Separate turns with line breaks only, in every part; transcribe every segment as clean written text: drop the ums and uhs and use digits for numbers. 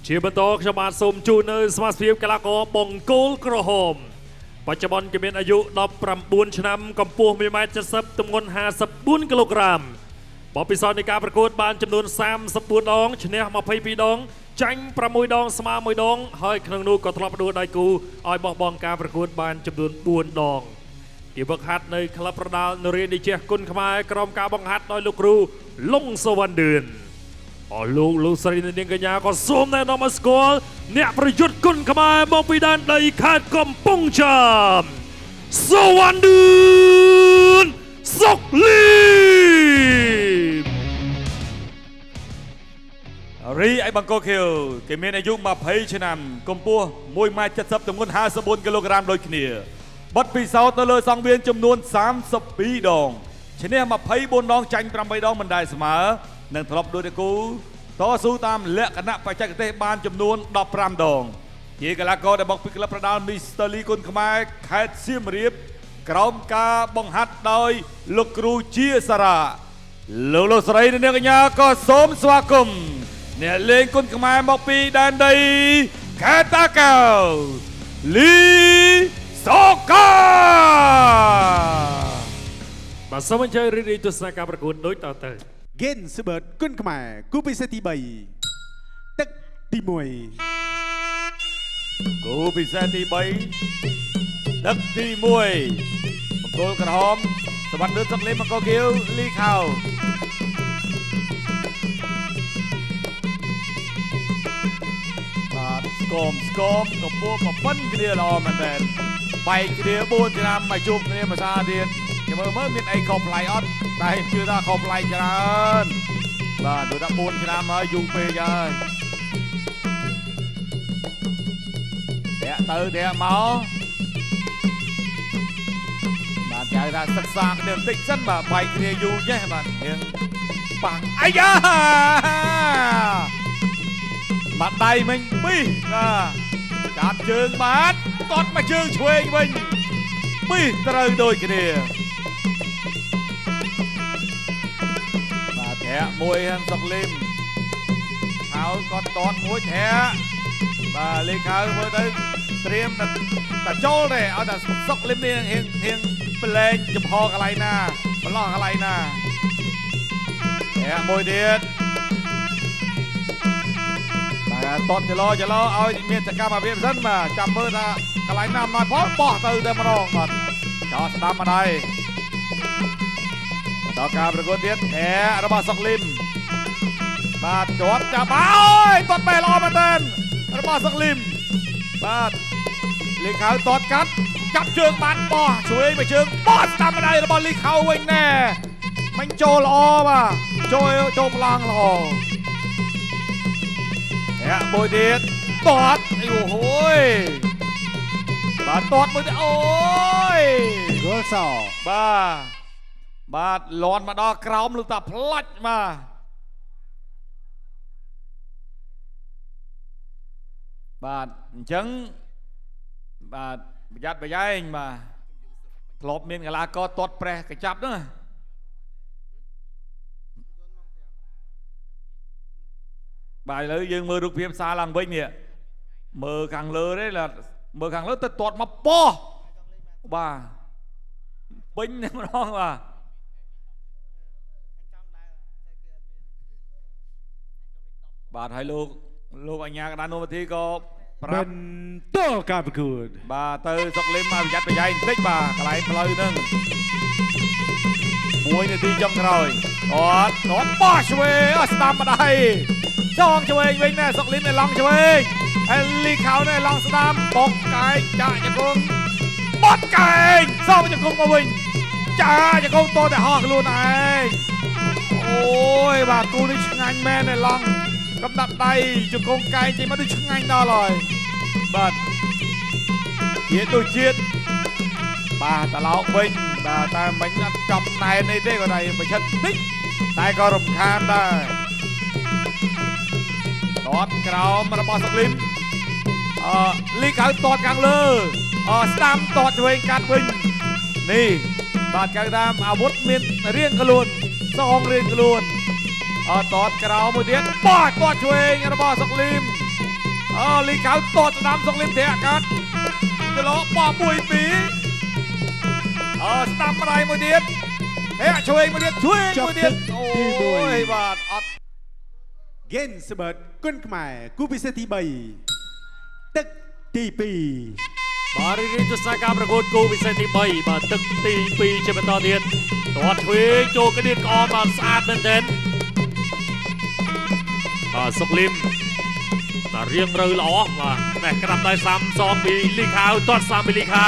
ជាបន្តខ្ញុំបាទសូមជូននៅសមាជិកកីឡាករបង្គោលក្រហមបច្ចុប្បន្នគេមានអាយុ19ឆ្នាំកម្ពស់1ម៉ែត្រ70ទម្ងន់54គីឡូក្រាមបទពិសោធន៍នៃការប្រកួតបានចំនួន34ដងឈ្នះ22ដងចាញ់6ដងស្មើ1ដងហើយក្នុងនោះក៏ធ្លាប់ផ្ដួលដៃគូឲ្យបោះបង់ការប្រកួតបានចំនួន4ដងគេវឹកហាត់នៅក្លឹបប្រដាល់នរានិជះគុណខ្មែរក្រោមការបង្ហាត់ដោយលោកគ្រូលងសវណ្ណឌឿនអស់លោកលោកស្រីនិងនាងកញ្ញាក៏សូមណែនាំឲ្យស្គាល់អ្នកប្រយុទ្ធគុណខ្មែរមកពីដែនដីខេត្តកំពង់ចាមសវណ្ណឌឿនសុកលីម
រីឯបង្គោលខៀវគេមានអាយុ20ឆ្នាំកម្ពស់1ម៉ែត្រ70ទម្ងន់54គីឡូក្រាមដូចគ្នាបទពិសោធន៍នៅលើសង្វៀនចំនួន32ដងឈ្នះ24ដងចាញ់8ដងមិនដែលស្មើនិងធ្លាប់ដួលដៃគូតស៊ូតាមលក្ខណៈបច្ចេកទេសបានចំនួន15ដងជាកីឡាករដែលមកពីក្លឹបប្រដាល់មីស្ទ័រលីគុនខ្មែរខេត្តសៀមរាបក្រោមការបង្ហាត់ដោយលោកគ្រូជាសារ៉ាលោកលោកស្រីនិងនាងកញ្ញាក៏សូមស្វាគមន៍អ្នកលេងគុនខ្មែរមកពីដែនដីខេត្តតាកែវលីសូកា
បាទសូមអញ្ជើញរីករាយទស្សនាការប្រកួតដូចតទៅ
ហ្គេនស៊ូបឺតគុនខ្មែរគូពិសេសទី3ទឹកទី1
គូពិសេសទី3ដឹកទី1បង្គោលក្រហមសវណ្ណលឿនសុកលីមបង្គោលខៀវលីខៅបាទស្គមស្គមកម្ពស់ប្រពន្ធគ្នាល្អមែនតើបែកគ្នា4ឆ្នាំមកជួបគ្នាមួយសាទៀតខ្ញុំមើលមើលមានអីខុសប្លែកអត់តែខ្ញុំជឿថាខុសប្លែកច្រើនបាទដូចថា4ឆ្នាំហើយយូរពេកហើយ ធាក់ទៅធាក់មកបាទគេហៅថាសិក្សាគ្នាបន្តិចសិនបាទបែកគ្នាយូរចេះបាទរៀងប៉ាំងអាយ៉ាបាត់ដៃមិញពីរបាទចាប់ជើងបាទតត់មកជើងឆ្វេងវិញពីរត្រូវដូចគ្នាបាទធាក់មួយហ្នឹងសុកលឹមខោក៏តត់មួយធាក់បាទលេខៅមើលទៅត្រៀមតែតែចូលទេឲ្យតែសុកលឹមនេះហៀងហៀងប្លែងចំហកន្លែងណាប្រឡោះកន្លែងណាធាក់មួយទៀតបាទតត់ចលោចលោឲ្យមានសកម្មភាពសិនបាទចាំមើលថាកន្លែងណាអំណោយផលបោះទៅតែម្ដងបាទចោលស្ដាំមកដែរបន្តការប្រកួតទៀតធាក់របស់សុកលឹមបាទជាប់ចាប់អើយតត់បែល្អមែនទែនរបស់សុកលឹមបាទលីខៅតតកាត់ចាប់ជើងបានបោះជួយមកជើងបោះស្ដាំម្ដាយរបស់លីខៅវិញណែមិញចូលល្អបាទចូលចូលប្លង់ល្អធាក់មួយទៀតតតអូហូយបាទតតមួយទៀតអូយ
គល់ស
បាទបាទលន់មកដល់ក្រោមលោកតាផ្លាច់បាទបាទអញ្ចឹងបាទប្រយ័ត្នប្រយែងបាទធ្លាប់មានកីឡាករទាត់ប្រេះកញ្ចាប់ហ្នឹងបាទឥឡូវយើងមើលរូបភាពសារឡើងវិញនេះមើលខាងលើទេឡាមើលខាងលើទៅទាត់មកប៉ោះបាទពេញតែម្ដងបាទបាទហើយលោកលោកអញ្ញាកដានុវិធីក៏ប្រាប់
បន្តការប្រកួត
បាទទៅសុកលឹមមកប្រយ័ត្នប្រយែងបន្តិចបាទកន្លែងផ្លូវហ្នឹង1នាទីចុងក្រោយអត់អត់បោះឆ្វេងអត់ស្ដាំម្ដាយចងឆ្វេងវិញណែសុកលឹមឯឡង់ឆ្វេងអេលីខៅណែឡង់ស្ដាំបុកកែងចាក់ជង្គង់បត់កែងសោជង្គង់មកវិញចាជង្គង់តតែហោះខ្លួនឯងអូយបាទគូនេះឆ្ងាញ់មែនឯឡង់កំដាប់ដៃជង្គង់កែងចេញមកដូចឆ្ងាញ់ដល់ហើយបាទជាតិដូចជាតិបាទត្រឡោកវិញបាទតែមិញអត់ចំណែនអីទេក៏តែប្រឆិតតិចតែក៏រំខានដែរតតក្រោមរបស់សុកលឹមអលីខៅតតខាងលើអស្ដាំតតឆ្វេងកាត់វិញនេះបាទកៅតាមអាវុធមានរៀងខ្លួនសងរៀងខ្លួនអតតក្រោមមួយទៀតបោះតតឆ្វេងរបស់សុកលឹម របស់លីខៅតតស្ដាំសុកលឹមធាក់កាត់គីឡូបោះ1 2អស្ដាំម្ដាយមួយទៀតធាក់ឆ្វេងមួយទៀតឆ្វេងមួយទៀតអូយបាទអត់
ហ្គេនស្បឺតគុណខ្មែរគូពិសេសទី3ទឹកទី2
បាទរីកទស្សនាការប្រកួតគូពិសេសទី3បាទទឹកទី2ជាបន្តទៀតទាត់ឆ្វេងចូលក្តៀតក្អមបាទស្អាតមែនទែនបាទសុកលឹមបាទរៀងរូវល្អបាទនេះក្តាប់ដៃសាំសងពីលីខៅទាត់សាំពីលីខៅ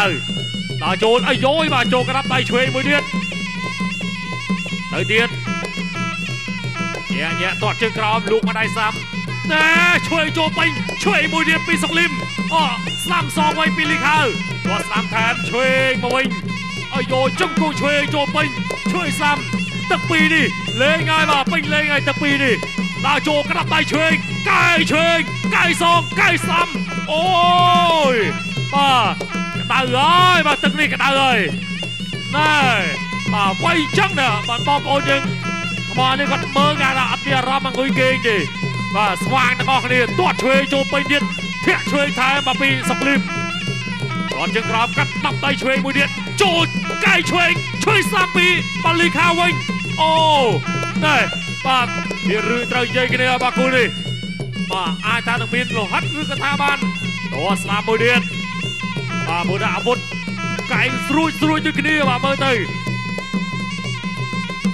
ដល់ចូលអាយយបាទចូលក្តាប់ដៃឆ្វេងមួយទៀតទៅទៀតញាក់ញាក់ទាត់ជើងក្រោមលូកមកដៃសាំណែឆ្វេងចូលពេញឆ្វេងមួយទៀតពីសុកលឹមអស្ដាំសងໄວពីលីខៅទាត់ស្ដាំថែមឆ្វេងមកវិញអាយយជង្គង់ឆ្វេងចូលពេញឆ្វេងស្ដាំទឹកពីរនេះលេងហើយបាទពេញលេងហើយទឹកពីរនេះដល់ចូលក្តាប់ដៃឆ្វេងកែឆ្វេងកែសងកែស្ដាំអូយបាទក្តៅហើយបាទទឹកនេះក្តៅហើយណែបាទវៃចឹងណាបាទបងប្អូនយើងក្បាលនេះគាត់មើលគេថាអត់មានអារម្មណ៍អង្គុយគេងទេបាទស្វាងទាំងអស់គ្នាទាត់ឆ្វេងចូលពេញទៀតធាក់ឆ្វេងថែមមកពីសុកលឹមទាត់ជើងក្រោមកាត់ដាប់ដៃឆ្វេងមួយទៀតចូលកែឆ្វេងឆ្វេងស្ដាំពីបាលីខាវិញអូណែបាទមានរឿងត្រូវនិយាយគ្នាបាទគូនេះបាទអាចថានឹងមានលោហិតឬក៏ថាបានតស្ដាំមួយទៀតបាទមួយដាក់អាវុធកែងស្រួចស្រួចដូចគ្នាបាទមើលទៅ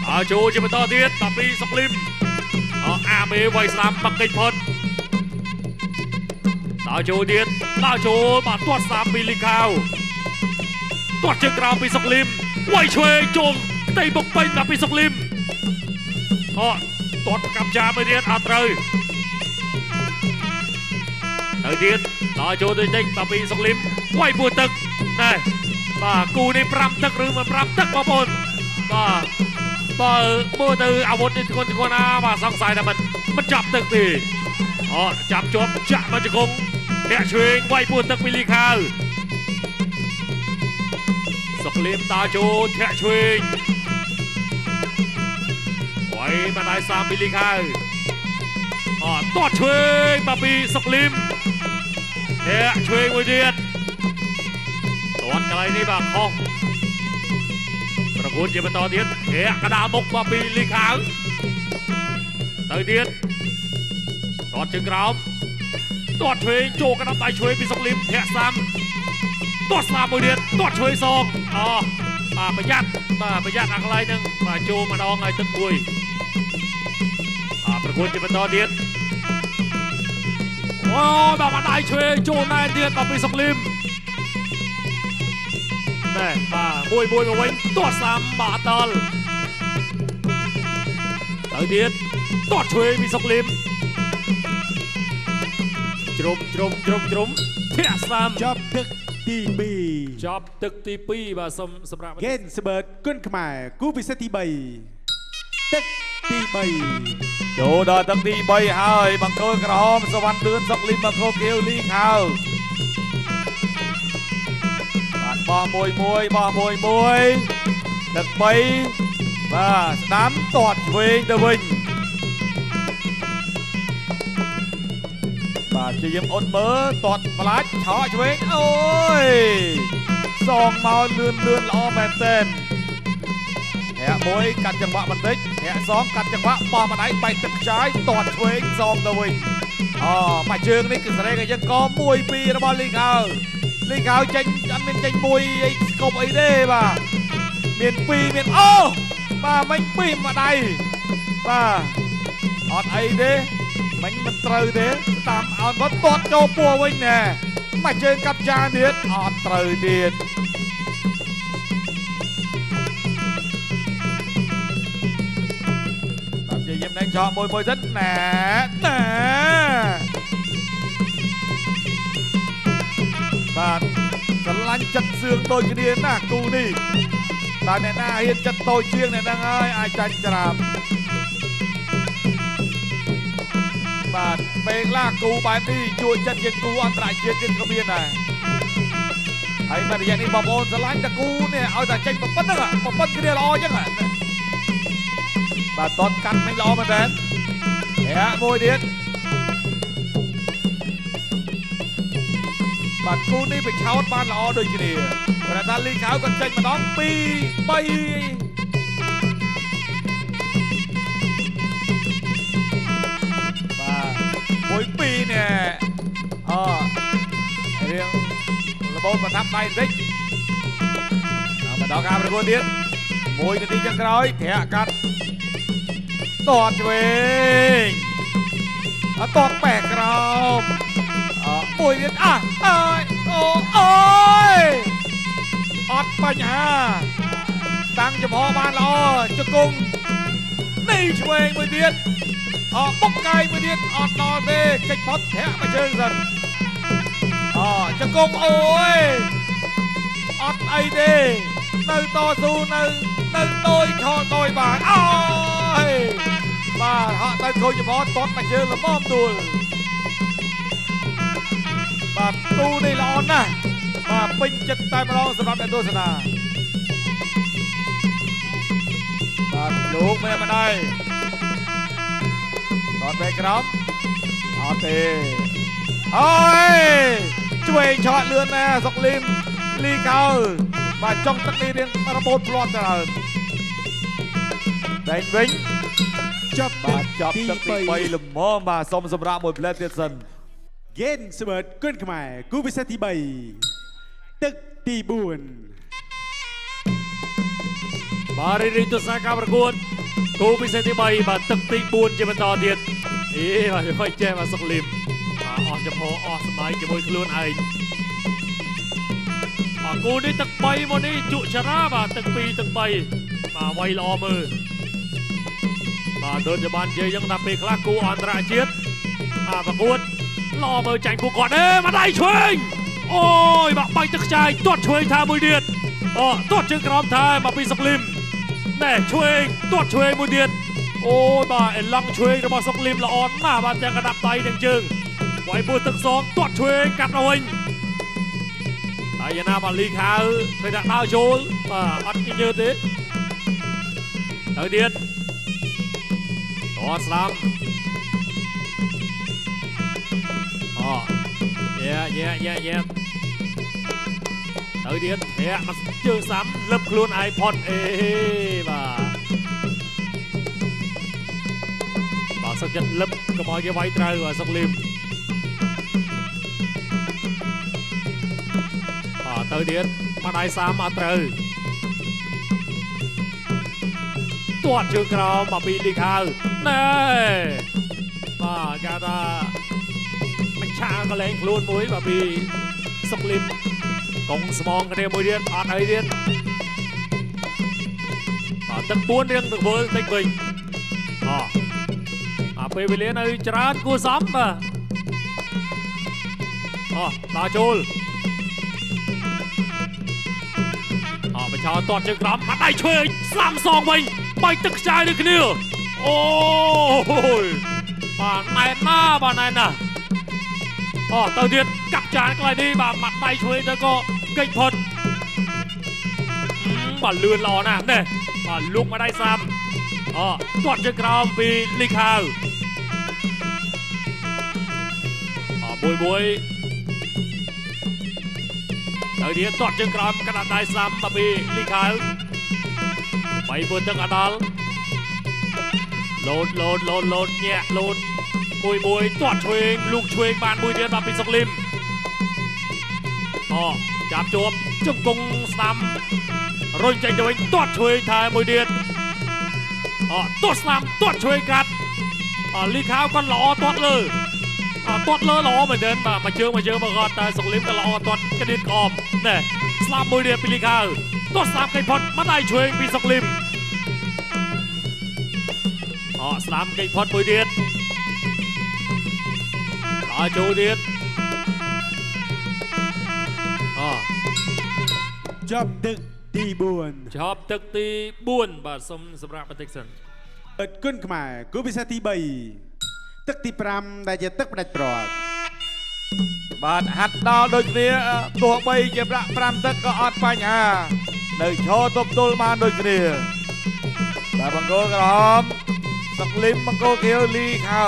អើចូលជាបន្តទៀតបាទពីសុកលឹមអអាមេវៃស្ដាំមកកិច្ចផុតដល់ចូលទៀតដល់ចូលបាទទាត់ស្ដាំពីលីខៅទាត់ជើងក្រោមពីសុកលឹមវៃឆ្វេងចូលផ្ទៃបុកពេញបាទពីសុកលឹមអទាត់កាប់ចាមួយទៀតអត់ត្រូវទៅទៀតដល់ចូលទៅតិចបាទពីសុកលឹមវៃពោះទឹកណែបាទគូនេះ5ទឹកឬមិន5ទឹកបងប្អូនបាទបើមើលទៅអាវុធនេះធ្ងន់ធ្ងរណាបាទសង្ស័យថាមិនចាប់ទឹកទេអចាប់ជាប់ចាក់មកជង្គង់ធាក់ឆ្វេងវាយពោះទឹកពីលីខៅសុកលឹមដើរចូលធាក់ឆ្វេងវាយមកដៃសាមពីលីខៅអទាត់ឆ្វេងមកពីសុកលឹមធាក់ឆ្វេងមួយទៀតទាត់កន្លែងនេះបាទខុសប្រកួតជាបន្តទៀតធាក់កដាលមុខមកពីលីខៅទៅទៀតទាត់ជើងក្រោមទាត់ឆ្វេងចូលកណ្ដាប់ដៃឆ្វេងពីសុកលឹមធាក់ស្ដាំទាត់ស្ដាំមួយទៀតទាត់ឆ្វេងសងអបាទប្រយ័ត្នបាទប្រយ័ត្នអាកន្លែងហ្នឹងបាទចូលម្ដងហើយទឹកមួយអប្រកួតជាបន្តទៀតអូបាទមកដៃឆ្វេងចូលណែទៀតបាទពីសុកលឹមណែបាទមួយមួយមកវិញទាត់ស្ដាំបាទដល់ទៅទៀតទាត់ឆ្វេងពីសុកលឹមជ្រុំជ្រុំជ្រុំជ្រុំធាក់ស្ដាំ
ចាប់ទឹកទី2
ចាប់ទឹកទី2បាទសូមសម្រាប់
ហ្គេនស្បឺតគុណខ្មែរគូពិសេសទី3ទឹកទី3
ចូលដល់ទឹកទី3ហើយបង្គោលក្រហមសវណ្ណលឿនសុកលឹមបង្គោលខៀវលីខៅបាទបោះមួយមួយបោះមួយមួយទឹក3បាទស្ដាំទាត់ឆ្វេងទៅវិញបាទព្យាយាមអត់មើលទាត់ផ្លាច់ឆក់ឆ្វេងអូយសងមកលឿនលឿនល្អមែនទែនធាក់មួយកាត់ចង្វាក់បន្តិចធាក់សងកាត់ចង្វាក់បោះម្ដាយបែកទឹកខ្ចាយទាត់ឆ្វេងសងទៅវិញអមួយជើងនេះគឺសេរីក៏យើងក1 2របស់លីខៅលីខៅចេញអត់មានចេញមួយអីស្គប់អីទេបាទមាន2មានអូបាទមិញ2ម្ដាយបាទអត់អីទេមិញមិនត្រូវទេតាមអោនគាត់ទាត់ចូលពោះវិញណែមួយជើងកាប់ចានទៀតអត់ត្រូវទៀតបាទព្យាយាមដេញឆក់មួយមួយសិនណែណែបាទស្រឡាញ់ចិត្តសឿងដូចគ្នាណាស់គូនេះតែអ្នកណាហ៊ានចិត្តតូចជាងអ្នកហ្នឹងហើយអាចចាញ់ច្រាបបាទពេលខ្លះគូបែបនេះជួយចិត្តជាងគូអន្តរជាតិទៀតក៏មានដែរហើយមករយៈនេះបងប្អូនស្រឡាញ់តែគូនេះឲ្យតែចេញប៉ុណ្្នឹងប៉ុណ្្នឹងគ្នាល្អអញ្ចឹងបាទតតកាត់មិនល្អមែនតើធាក់មួយទៀត បាទគូនេះបិឆោតបានល្អដូចគ្នាព្រោះថាលីខៅគាត់ចេញម្ដង2 3បាទ1 2នេះអរៀងរបូតប្រថាប់ដៃបន្តិចមកដល់ការប្រកួតទៀត1នាទីចុងក្រោយធាក់កាត់តតឆ្វេងអត់តតបែកក្រោមអមួយទៀតអះអើយអូអូយអត់បញ្ហាតាំងចំហបានល្អជង្គង់នេះឆ្វេងមួយទៀតអបុកកាយមួយទៀតអត់ដល់ទេកិច្ចផុតធាក់មួយជើងសិនអជង្គង់អូយអត់អីទេនៅតស៊ូនៅតយឆោតយបានអូយបាទហក់ទៅខូចចំហតតមួយជើងល្មមទួលបាទទូនេះល្អណាស់បាទពេញចិត្តតែម្ដងសម្រាប់អ្នកទស្សនាបាទលោកមេម្ដាយតតបែកក្រោមអត់ទេអូយឆ្វេងឆក់លឿនណាស់សុកលីមលីកៅបាទចុងទឹកនេះរៀងរបូតផ្លាត់ច្រើនតែវិញ
ចប់
បាទចប់ទឹកទី3ល្មមបាទសូមសម្រាប់មួយផ្លែទៀតសិន
ហ្គេនស្បឺតគុនខ្មែរគូពិសេសទី3ទឹកទី4
បាទរីទស្សនាការប្រកួតគូពិសេសទី3បាទទឹកទី4ជាបន្តទៀតអេបាទមិនចេះបាទសុកលីមអស់ចំហអស់សម័យជាមួយខ្លួនឯងបាទគូនេះទឹក3មកនេះជក់ចរាបាទទឹក2ទឹក3បាទវាយល្អមើលបាទដូចជាបាននិយាយយ៉ាងថាពេលខ្លះគូអន្តរជាតិបាទប្រកួតល្អមើលចាញ់ពួកគាត់ទេមកដៃឆ្វេងអូយបាទបាច់ទឹកខ្ចាយទាត់ឆ្វេងថាមួយទៀតអូទាត់ជើងក្រោមថែមកពីសុកលីមណែឆ្វេងទាត់ឆ្វេងមួយទៀតអូយបាទអេឡង់ឆ្វេងរបស់សុកលីមល្អណាស់បាទទាំងកណ្ដាប់ដៃទាំងជើងវាយពោះទឹកសងទាត់ឆ្វេងកាត់មកវិញហើយយ៉ាងណាបាទលីខៅឃើញថាដើរចូលបាទអត់ញើទេទៅទៀតតស្ដាំអូយេយេយេយេទៅទៀតធាក់មកជើងសាំលឹបខ្លួនឯងផុតអេបាទបាទសុកចិត្តលឹបកុំឲ្យគេវាយត្រូវបាទសុកលីមបាទទៅទៀតមកដៃសាមអត់ត្រូវទាត់ជើងក្រោមមកពីលីខៅណែបាទគេថាមិនឆាកលែងខ្លួនមួយបាទពីសុកលីមកងស្មងគ្នាមួយទៀតអត់អីទៀតបាទទឹក4រៀងទឹកវើលតិចវិញអអាពេលវេលានៅច្រើនគួរសមបាទអដល់ចូលអបឆោទាត់ជើងក្រោមមកដៃឆ្វេងស្លាំសងវិញបាយទឹកខ្ចាយដូចគ្នាអូយបាទណែនណាបាទណែនណាអូទៅទៀតកាប់ចានកន្លែងនេះបាទមាត់ដៃឆ្វេងទៅក៏គេចផុតបាទលឿនល្អណាស់នេះបាទលូកមកដៃសាំអូទាត់ជើងក្រោមពីលីខៅអមួយមួយទៅទៀតទាត់ជើងក្រោមកណ្ដាលដៃសាំមកពីលីខៅបីពើទឹកអដល់លោតលោតលោតលោតញាក់លោតមួយមួយទាត់ឆ្វេងលូកឆ្វេងបានមួយទៀតបាទពីសុកលីមអូចាប់ជាប់ជង្គង់ស្ដាំរុញចេញទៅវិញទាត់ឆ្វេងថែមួយទៀតអូទាត់ស្ដាំទាត់ឆ្វេងកាត់អលីខៅគាត់ល្អទាត់លើអទាត់លើល្អមែនទែនបាទមួយជើងមួយជើងមកគាត់តែសុកលីមក៏ល្អទាត់ក្តៀនក្អមណែស្លាប់មួយទៀតពីលីខៅទាត់ស្ដាំគេផុតមកដៃឆ្វេងពីសុកលីមអស្ដាំគេផុតមួយទៀតដល់ចូលទៀតអ
ចប់ទឹកទី4
ចប់ទឹកទី4បាទសូមសម្រាប់បន្តិចសិន
អិតគុណខ្មែរគូពិសេសទី3ទឹកទី5ដែលជាទឹកផ្ដាច់ព្រាត់
បាទហាត់ដល់ដូចគ្នាទោះបីជាប្រាក់5ទឹកក៏អត់បញ្ហានៅឈរទប់ទល់បានដូចគ្នាបាទបង្គោលក្រហមសុកលីមបង្គោលខៀវលីខៅ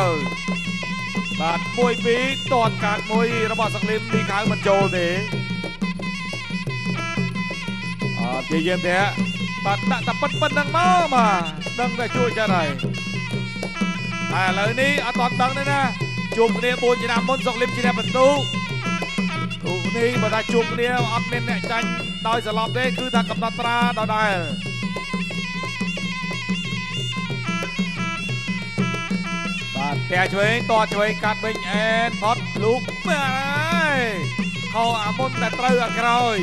បាទ1 2តតកាតមួយរបស់សុកលឹមលីខៅមិនចូលទេអត់ព្យាយាមទេបាទដាក់តែប៉ុណ្្នឹងមកបាទដឹងតែជួយចិត្តហើយតែឥឡូវនេះអត់តដឹងទេណាជួបគ្នា4ឆ្នាំមុនសុកលឹមឈ្នះបន្ទុគូនេះបើថាជួបគ្នាអត់មានអ្នកចាញ់ដោយសន្លប់ទេគឺថាកំណត់ត្រាដដែលបាទផ្ទះឆ្វេងតឆ្វេងកាត់វិញអែនផុតលូកមើលហើយខោអាមុនតែត្រូវអាក្រោយ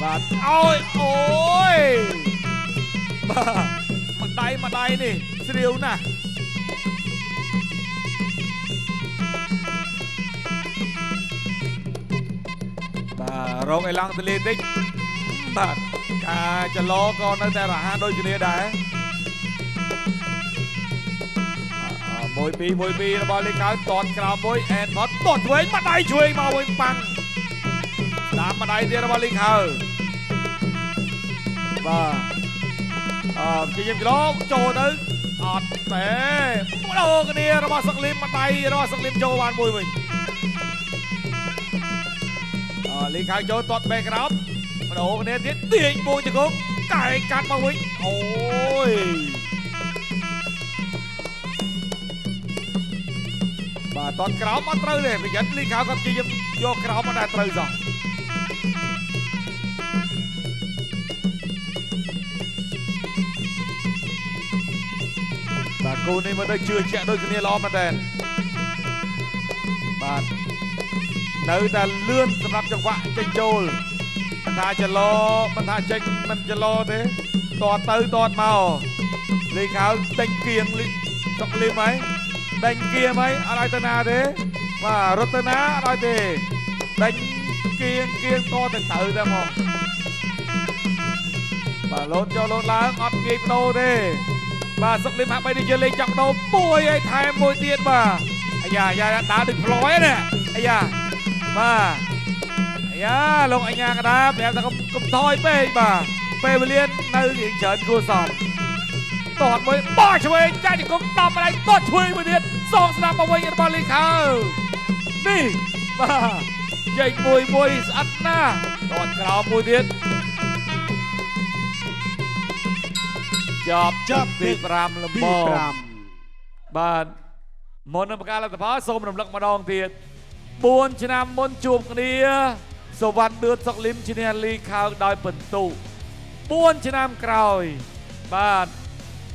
បាទអូយអូយបាទមួយដៃមួយដៃនេះស្រាវណាស់បាទរងអេឡង់ទលាតិចបាទការចលោក៏នៅតែរហ័សដូចគ្នាដែរ1 2 1 2របស់លេខ9តតក្រោមមួយអែនផុតតតឆ្វេងមួយដៃឆ្វេងមកវិញប៉ាំងតាមមួយដៃទៀតរបស់លេខ9បាទព្យាយាមចលោចូលទៅអត់ទេបដូរគ្នារបស់សុកលឹមមួយដៃរបស់សុកលឹមចូលបានមួយវិញលីខៅចូលទាត់បេក្រោមបដូរគ្នាទៀតទាញពួងជង្គង់កែកាត់មកវិញអូយបាទទាត់ក្រោមអត់ត្រូវទេប្រយ័ត្នលីខៅគាត់ព្យាយាមយកក្រោមមកដែរត្រូវសោះបាទគូនេះមើលទៅជឿជាក់ដូចគ្នាល្អមែនតើបាទនៅតែលឿនសម្រាប់ចង្វាក់ចេញចូលមិនថាចលោមិនថាចេញមិនចលោទេតទៅតមកលីខៅដេញគៀងសុកលឹមហើយដេញគៀមហើយអត់ឲ្យទៅណាទេបាទរត់ទៅណាអត់ឲ្យទេដេញគៀងគៀងតទៅទៅតែមកបាទលោតចូលលោតឡើងអត់ងាយបដូរទេបាទសុកលឹមហាក់បីដូចជាលេងចង់បដូរពួយឲ្យថែមមួយទៀតបាទអាយ៉ាអាយ៉ាដើរដូចផ្លយណាអាយ៉ាបាទអាយ៉ាលោកអញ្ញាកដាប្រាប់ថាកុំថយពេកបាទពេលវេលានៅរៀងច្រើនគួរសមតតមួយបោះឆ្វេងចាច់ជង្គង់10ម្ដាយតតឆ្វេងមួយទៀតសងស្ដាប់មកវិញរបស់លីខៅនេះបាទចេញមួយមួយស្អិតណាស់តតក្រោមមួយទៀតចប់ចប់ទី5លំមបាទមុននឹងប្រកាសលទ្ធផលសូមរំលឹកម្ដងទៀត4ឆ្នាំមុនជួបគ្នាសុវណ្ណឌឿនសុកលឹមឈ្នះលីខៅដោយពិន្ទុ4ឆ្នាំក្រោយបាទ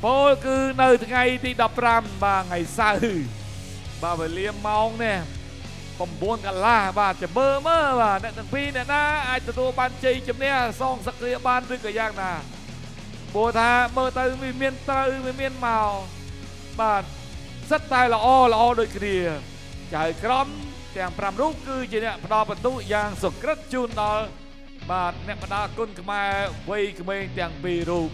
ពលគឺនៅថ្ងៃទី15បាទថ្ងៃសៅរ៍បាទវេលាម៉ោងនេះ9កន្លះបាទចាំមើលមើលបាទអ្នកទាំងពីរអ្នកណាអាចទទួលបានជ័យជំនះសងសឹកគ្រាបានឬក៏យ៉ាងណាព្រោះថាមើលទៅវាមានត្រូវវាមានមកបាទសិតតែល្អល្អដូចគ្នាចៅក្រមទាំង5រូបគឺជាអ្នកផ្ដល់បន្ទុកយ៉ាងសុក្រិតជូនដល់បាទអ្នកបណ្ដាគុណខ្មែរវ័យក្មេងទាំងពីររូប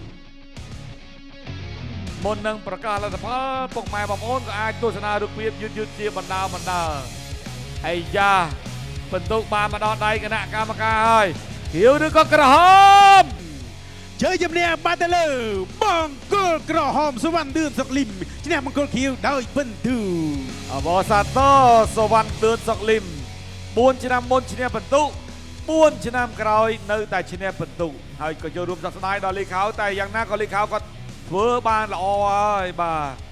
មុននឹងប្រកាសលទ្ធផលពុកម៉ែបងប្អូនក៏អាចទស្សនារូបភាពយឺតៗជាបណ្ដាបណ្ដាអាយ៉ាបន្ទុកបានមកដល់ដៃគណៈកម្មការហើយខៀវឬក៏ក្រហម
ជ័យជំនះបាត់ទៅលើបង្គោលក្រហមសុវណ្ណឌឿនសុកលឹមឈ្នះមង្គលខៀវដោយពិន្ទុ
អបសាទរសុវណ្ណឌឿនសុកលឹម4ឆ្នាំមុនឈ្នះបន្ទុក4ឆ្នាំក្រោយនៅតែឈ្នះបន្ទុកហើយក៏ចូលរួមសោកស្ដាយដល់លីខៅតែយ៉ាងណាក៏លីខៅក៏ធ្វើបានល្អហើយបាទ